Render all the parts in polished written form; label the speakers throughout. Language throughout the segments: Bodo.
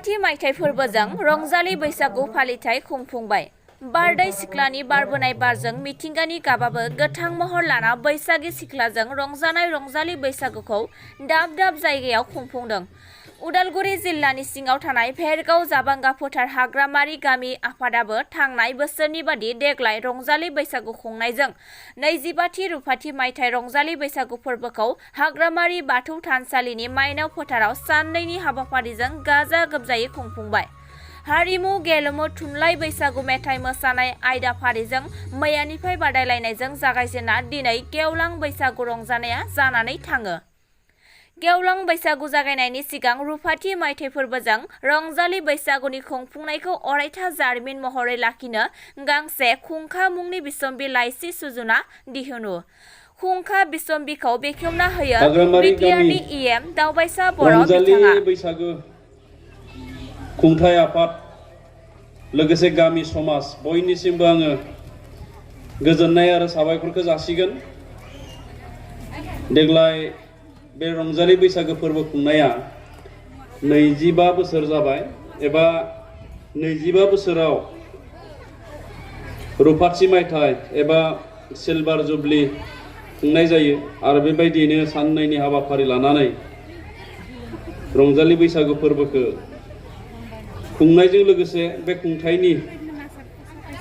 Speaker 1: रुफाथि मायथाइ फोरबोजों रंजालि बैसागु फालिथाय खुंफुंबाय। बारदै सिख्लानि बारबोनाय बारजों मिथिंगानि गाबाबो गोथां महर लाना बैसागि सिख्लाजों रंजानाय रंजालि बैसागुखौ दाब दाब जायगायाव खुंफुंदों। उदालगुरि जिल्लानि सिङाव थानाय भेरगाव जाबांगा फोथार हाग्रामारि गामि आफादाबो थांनाय बोसोरनि बादि देग्लाय रंजालि बैसागु खुंनायजों 25थि रुफाथि मायथाइ रंजालि बैसागु फोरबोखौ हाग्रामारि बाथौ थानसालिनि माइनाव फोथाराव साननैनि हाबाफारिजों गाजा गोमजायै खुंफुंबाय। हारिमु गेलेमु थुनलाइ बैसागु मेथाइ मोसानाय आयदाफारिजों मैयानिफ्राय बादायलायनायजों जागायजेनना दिनै गेवलां बैसागु रंजानाया जानानै थाङो। गेवलां बैसागु जागायनायनि सिगां रुफाथि मायथाइ फोरबोजों रंजालि बैसागुनि खुंफुंनायखौ अरायथा जारिमिन महरै लाखिनो गांसे खुंखा मुंनि बिसम्बि लाइसि सुजुना दिहुनो। खुंखा बिसम्बिखौ बेखेवना होयो बिटिआरनि इएम दावबायसा बर' बिथाङा।
Speaker 2: बैसागु खुंथाय आफाद लोगोसे गामि समाज बयनिसिमबो आङो गोजोननाय आरो साबायखरखौ जासिगोन। देग्लाय बे रंजालि बैसागु फोरबो खुंनाया 25 बोसोर जाबाय एबा 25 बोसोराव रुफाथि मायथाइ एबा सिलभार जुबली खुंनाय जायो आरो बेबायदियैनो साननैनि हाबाफारि लानानै रंजालि बैसागु फोरबोखौ खुंनायजों लोगोसे बे खुंथायनि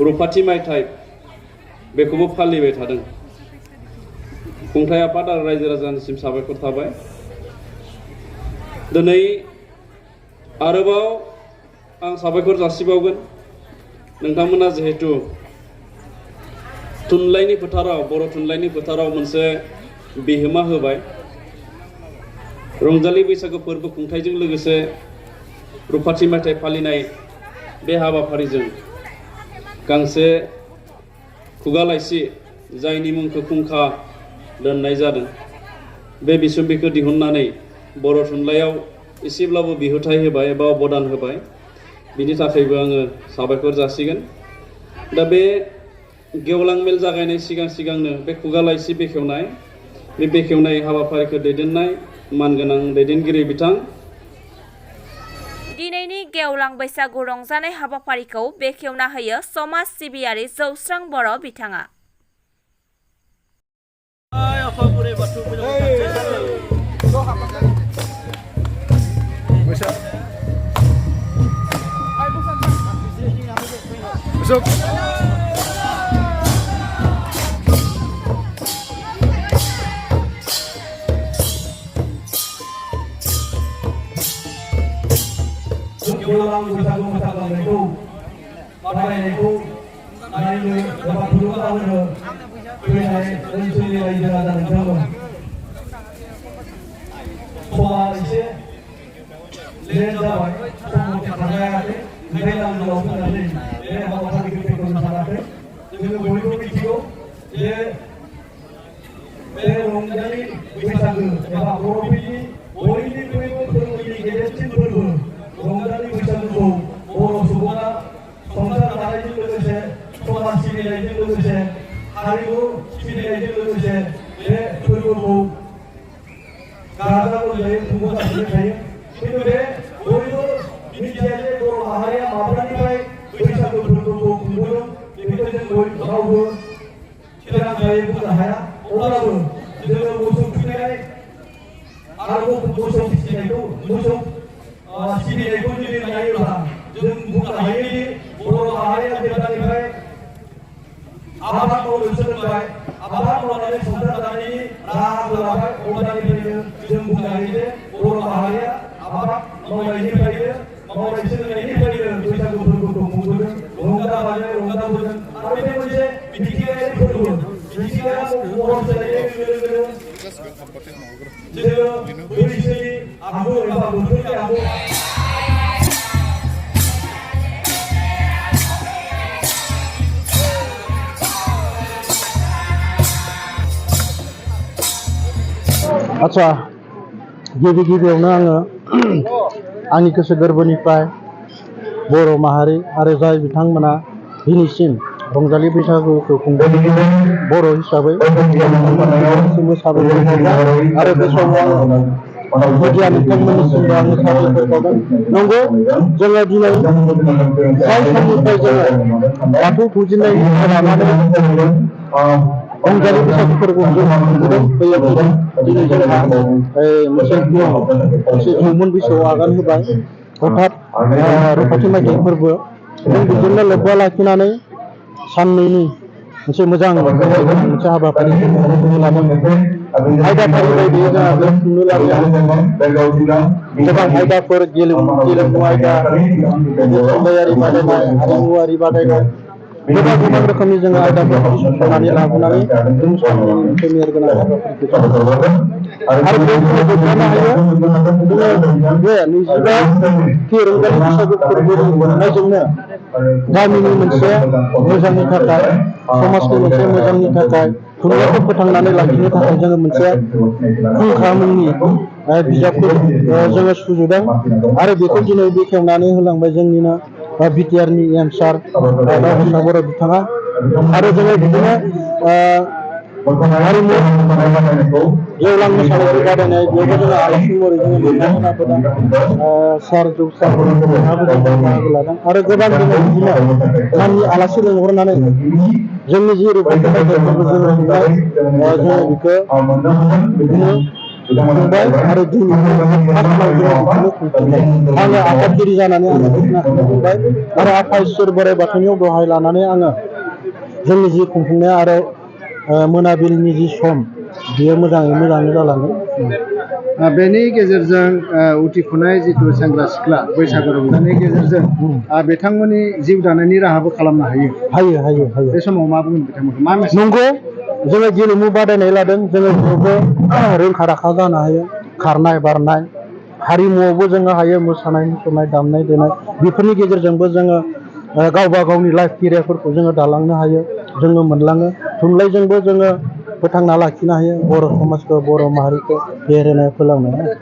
Speaker 2: रुफाथि मायथाइ बेखौबो फालिबाय थादों। खुंथाय आफाद आरो रायजो राजानिसिम साबायखर थाबाय। दिनै आरोबाव आं साबायखर जासिबावगोन नोंथांमोना जिहेतु थुनलाइनि फोथाराव बर' थुनलाइनि फोथाराव मोनसे बिहोमा होबाय। रंजालि बैसागु फोरबो खुंथायजों लोगोसे रुफाथि मायथाइ फालिनाय बे हाबाफारिजों गांसे खुगा लाइसि जायनि मुंखौ खुंखा दोननाय जादों बे बिसम्बिखौ दिहुननानै बर' थुनलाइयाव एसेब्लाबो बिहोथाय होबाय एबा अबदान होबाय। बिनि थाखायबो आङो साबायखर जासिगोन। दा बे गेवलां मेल जागायनाय सिगांनो बे खुगा लाइसि बेखेवनाय हाबाफारिखौ दैदेननाय मानगोनां दैदेनगिरि बिथां।
Speaker 1: दिनैनि गेवलां बैसागु रंजानाय हाबाफारिखौ बेखेवना होयो समाज सिबियारि जौस्रां बर' बिथाङा।
Speaker 3: गेवलां बैसागु मोसाग्लांनायखौ बादायनायखौ नायनो एबा थुलुंगा होनो फैनाय ओनसोलनि रायजो राजा नोंथांमोन समा एसे लेट जाबाय, सम मथे थांनो हायाखै, ओंखायनो आं गोलाव फैनानै बे हाबाफारिखौ बेखेवनो सानाखै। जोङो बयबो मिथिगौ जे बे रंजालि बैसागु एबा बर'फोरनि बयनिख्रुइबो फोरबोनि गेदेरसिन फोरबो रंजालि बैसागुखौ बर' सुबुङा संसार जानायजों लोगोसे समाज सिबिनायजों लोगोसे हारिमु सिबिनायजों लोगोसे बे फोरबोखौ गाजा गोमजायै खुंबोगासिनो थायो। खिन्थु बे बयबो मिथिया जे बर' माहारिया माब्लानिफ्राय बैसागु फोरबोखौ खुंबोदों बेखौ जों रावबो थिरांथायै बुंनो हाया। अब्लाबो जोङो मोसौ थुखैनाय आरो मोसौ फिसिनायखौ सिबिनायखौ जुदि नायोब्ला जों बुंनो हायोदि बर' माहारिया जेब्लानिफ्राय आबाद मावनो सोलोंबाय, आबाद मावनानै संसार जानायनि राहाखौ लाबाय, अब्लानिफ्रायनो जों बुंनो हायो जे बर' माहारिया आबाद मावनाय सोलोंनायनिफ्रायनो बैसागु फोरबोखौ खुंबोदों, रंजा बाजायै रंजाबोदों। आरो बे मोनसे मिथिंगायारि फोरबो, मिथिंगाया महर सोलायनाय लोगो लोगो जोङो बैसोनि आगु एबा बोथोरनि आगु
Speaker 4: आच्छा गिबियावनो आङो आंनि गोसो गोरबोनिफ्राय बर' माहारि आरो जाय बिथांमोना दिनैसिम रंजालि बैसागुखौ खुंबोदों बर' हिसाबै साबायखर आरो बे समाव मीडिया नोंथांमोननिसिमबो आङो साबायखर बावदों नंगौ जोङो दिनै जाय समनिफ्राय जोङो बाथौ फुजिनायनिफ्राय लानानै रंजालि बैसागु फोरबोखौ जों खुंबोदों बैयाव दिनै जोंहा मोनसे जौमोन बैसोआव आगान होबाय हठात रुपाथि माइथाइ फोरबो जों बेजोंनो लोब्बा लाखिनानै साननैनि मोनसे मोजां मोनसे हाबाफारि लादों आयदाफारि बायदियै जोंहा बे खुंनो लादों गोबां आयदाफोर गेलेमु आयदा थुनलाइयारि बादायनाय हारिमुवारि बादायनाय गोबां रोखोमनि जोङो आयदाफोरखौ सायख'नानै लाबोनानै जों साननैनि मोनसे मेहेरगोनां हाबाफारिखौ आरो बेखौ गोग्गानो हायो जोङो बे 25 रंजालि बैसागु फोरबो खुंनायजोंनो गामिनि मोनसे मोजांनि थाखाय समाजनि मोनसे मोजांनि थाखाय थुनलाइखौ फोथांनानै लाखिनो थाखाय जोङो मोनसे फुंखा मुंनि बिजाबखौ जोङो सुजुदों आरो बेखौ दिनै बेखेवनानै होलांबाय जोंनिनो बिटिआरनि सार दावसा बर' बिथाङा आरो जोङो बिदिनो हारिमु गेवलां मोसानायखौ बादायनाय बेयावबो जोङो आलासि महरै जोङो लिरनानै लाबोदों सार जौसा बिथाङाबो जों बाहागो लादों आरो गोबां जोङो बिदिनो माननि आलासि लिंहरनानै जोंनि जि रुपाथि माइथाइफोरखौ जोङो खुंबाय जोङो बेखौ बिदिनो खुंबाय आरो दिनै फार्स्टआव जोङो बेखौनो खुंफिनबाय आङो आफादगिरि जानानै आङो खुंफिनबाय आरो आफा इसोर बोराइ बाथौनियाव दहाय लानानै आङो जोंनि जि खुंफुंनाय आरो मोनाबिलिनि जि सम बियो मोजाङै जालांगोन
Speaker 5: बेनि गेजेरजों उथिफुनाय जिथु सेंग्रा सिख्ला बैसागु रंजानायनि गेजेरजों बिथांमोननि जिउ दानायनि राहाबो खालामनो हायो बे समाव मा बुंगोन बिथांमोनखौ मा
Speaker 4: नंगौ जोङो गेलेमु बादायनाय लादों जोङो बेयावबो रोंखा राखा जानो हायो खारनाय बारनाय हारिमुआवबो जोङो हायो मोसानाय मुसुरनाय दामनाय देनाय बेफोरनि गेजेरजोंबो जोङो गावबा गावनि लाइफ केरियारफोरखौ जोङो दालांनो हायो जोङो मोनलाङो थुनलाइजोंबो जोङो फोथांना लाखिनो हायो बर' समाजखौ बर' माहारिखौ फेहेरनाय फोलावनाय